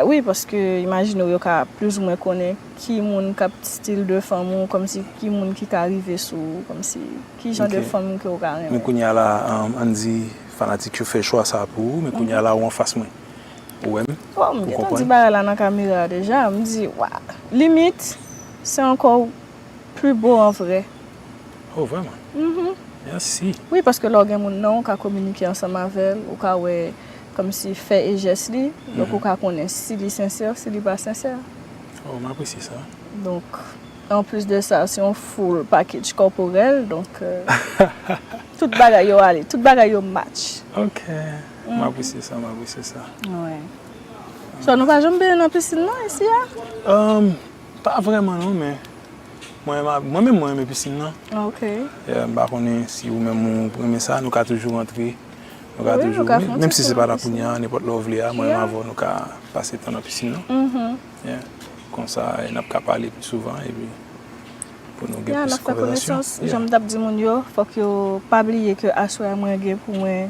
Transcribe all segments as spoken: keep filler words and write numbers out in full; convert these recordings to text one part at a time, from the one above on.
Wi, paske imajine w, yo ka plizoumwen konnen ki moun k ap stil de fanm ou, kòmsi ki moun ki ka rive sou ou, kòmsi ki jan de fanm ke w ka renmen. Men kounye a la, um, ann di fanatik yo fè chwa sa pou ou, men kounye a la ou anfas mwen. Ou wè m? Bon, m gentan di bagay la nan kamera a deja, m di, wa, limit, se ankò pli bo an vrè. Oh, vrèman? Mhm. Mèsi. Wi, paske lè w gen moun nan, ou ka kominike ansanm avè l, ou ka wè kòmsi fè e jès li, donk ou ka konnen si li sensè, si li pa sensè. Oh, m apresye sa. Donk, anplis de sa, se yon full package kòporèl, donk, euh, tout bagay yo ale, tout bagay yo match. Ok. M apresye sa, m apresye sa. Wi. So, nou pa janm benyen nan pisin non, isi a? Um, pa vrèman non, men mwen, mwen menm, mwen renmen pisin nan. Ok. Yeah, m pa konnen si ou menm ou renmen sa, nou ka toujou rantre. Nou ka toujou, menm si se pa la kounye a, nenpòt lè w vle a, mwen menm avè w, nou ka pase tan nan pisin nan. Mhm. Yeah. Konsa, eh, n ap ka pale pi souvan, epi pou nou gen plis konvèsasyon. Yeah, n ap fè konesans. Jan m t ap di moun yo, fòk yo pa bliye ke aswè a mwen gen pou mwen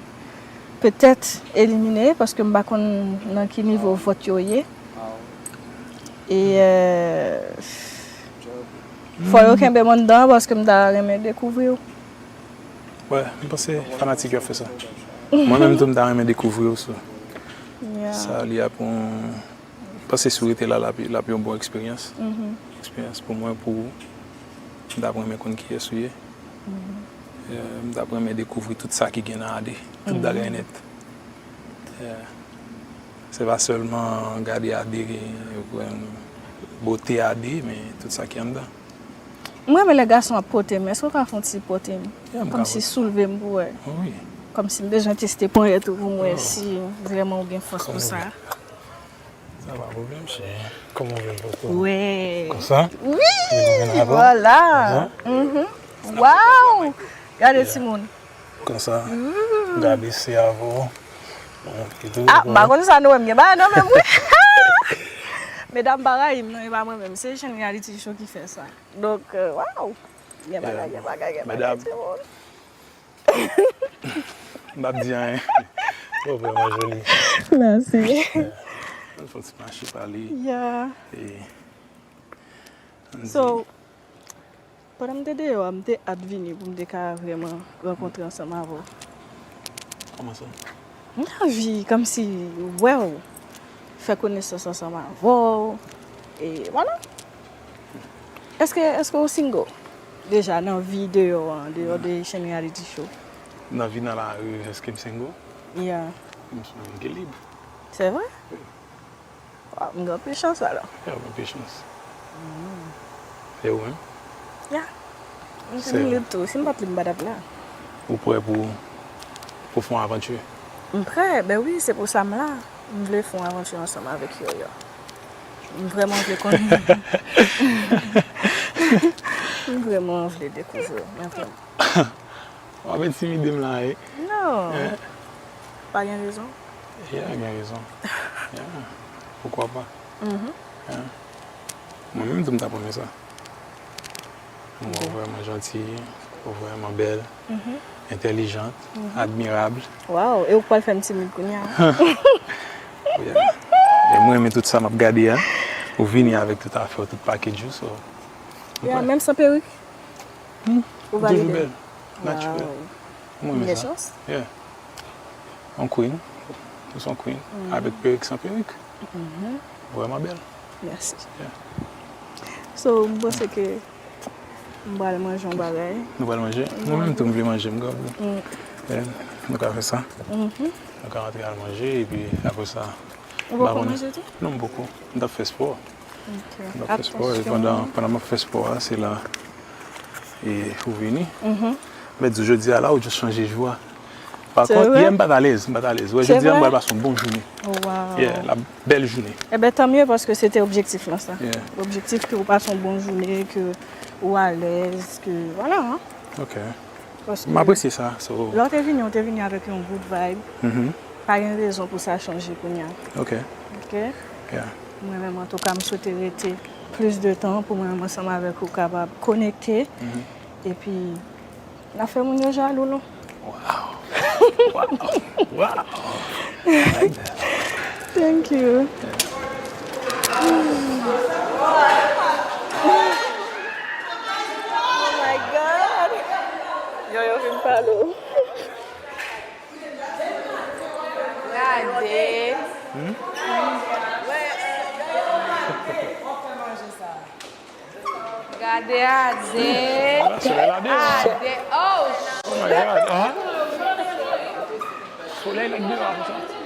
petèt elimine, paske m pa konn nan ki nivo vòt yo ye. E, euh, fò yo kenbe m anndan, paske m ta renmen dekouvri w. Wè, m panse fanatik yo ap fè sa. Mwen menm tou, m ta renmen dekouvri w, so. Yeah. Sa li ap yon, m panse si w rete la, l ap, l ap yon bon eksperyans. Mhm. Eksperyans pou mwen, pou ou. M t ap renmen konn kiyès ou ye. Mhm. Euh, m t ap renmen dekouvri tout sa ki gen nan Ade. Tout bagay nèt. Yeah. Se pa sèlman gade Ade, bote Ade, men tout sa ki anndan. M renmen lè gason ap pote m. Èske w ka fè yon ti pote m? Yeah, m ka pote. Kòmsi soulve m pou wè. Wi. Kòmsi m bezwen teste ponyèt ou pou m wè si vrèman ou gen fòs pou sa. Sa pa pwoblèm, cheri. Kòman w vle l pote w? Wè. Konsa? Wi, vwala. Konsa? Mhm. Waw! Gade timoun. Konsa. Gade se avè w. Bon, e tou, ah, m pa konn sa nou menm gen bagay non menm wi. Medam pa rayi m non, e pa mwen menm. Se Chen Reality Show ki fè sa. Donk, euh, waw. Gen bagay, gen bagay, gen bagay, timoun. M p ap di anyen. Ou vrèman joli. Mèsi. Ann fè yon ti mache pale. Yeah. E, ann di. So, pandan m te deyò a, m te at vini pou m te ka vrèman rankontre ansanm avè w. Kòman sa? M t anvi kòmsi wè w, fè konesans ansanm avè w. E vwala. Èske, èske w single? Deja nan vi deyò an, deyò de Chen Reality Show. Nan vi nan lari, èske m single? Yeah. M, m gen lib. Se vre? Wi. Waw, m gen anpil chans alò. Yeah, w gen anpil chans. E ou menm? Yeah. M te vin lib tou. Si m pa t lib, m pa t ap la. Ou prè pou, pou fè yon avanti? M prè, ben wi, se pou sa m la. M vle fè yon avanti ansanm avèk Yoyo. M vrèman vle konn. M vrèman vle dekouvri w, men vrèman. W ap entimide m la, wi. Non. Pa gen rezon. Yeah, gen rezon. Yeah. Poukwa pa? Mhm. Yeah. Mwen menm tou m t ap renmen sa. Ou vrèman janti, ou vrèman bèl, entèlijant, admirab. Waw, e ou k pral fè m timid kounye a? Yeah. E mwen renmen tout sa m ap gade a. Ou vini avèk tout afè w, tout package ou, so. Yeah, menm san perik? Hmm. Ou valide? Toujou bèl, natirèl. Waw. Mwen renmen sa. Gen chans. Yeah. Yon queen. Ou se yon queen. Avèk perik, san perik. Vrèman bèl. Mèsi. Yeah. So, m panse ke m pral manje yon bagay. Nou pral manje? Mwen menm tou, m vle manje, m gòt. Yeah. Nou ka fè sa. Nou ka rantre al manje, epi apre sa. Ou poko manje tou? Non, m poko. M t ap fè spò. Ok. M t ap fè spò, e pandan, pandan m ap fè spò a, se la, e, ou vini. Mèt di w jodi a la, ou just chanje jou a. Pa kont, yè m pa t alèz, m pa t alèz. Wè, jodi a, m pral pase yon bon jounen. Wow. Yeah, la bèl jounen. Eben, tan mye, paske se te objektif lan sa. Yeah. Objektif ke ou pase yon bon jounen, ke ou alèz, ke, vwala, hein. Ok. Paske m apresye sa, so. Lè w te vini, w te vini avèk yon good vibe. Mhm. Pa gen rezon pou sa chanje kounye a. Ok. Ok? Yeah. Mwen menm, antouka, m swete rete plis de tan pou mwen menm ansanm avèk ou kapab konekte. Mhm. Epi, n a fè moun yo jalou, non? Wow. Wow. Wow. I like that. Thank you. Yeah. Palo. Gade. Gade Ade. Solèy la deyò. Ade. Oh, Oh my God. Hein? Solèy la deyò konsa.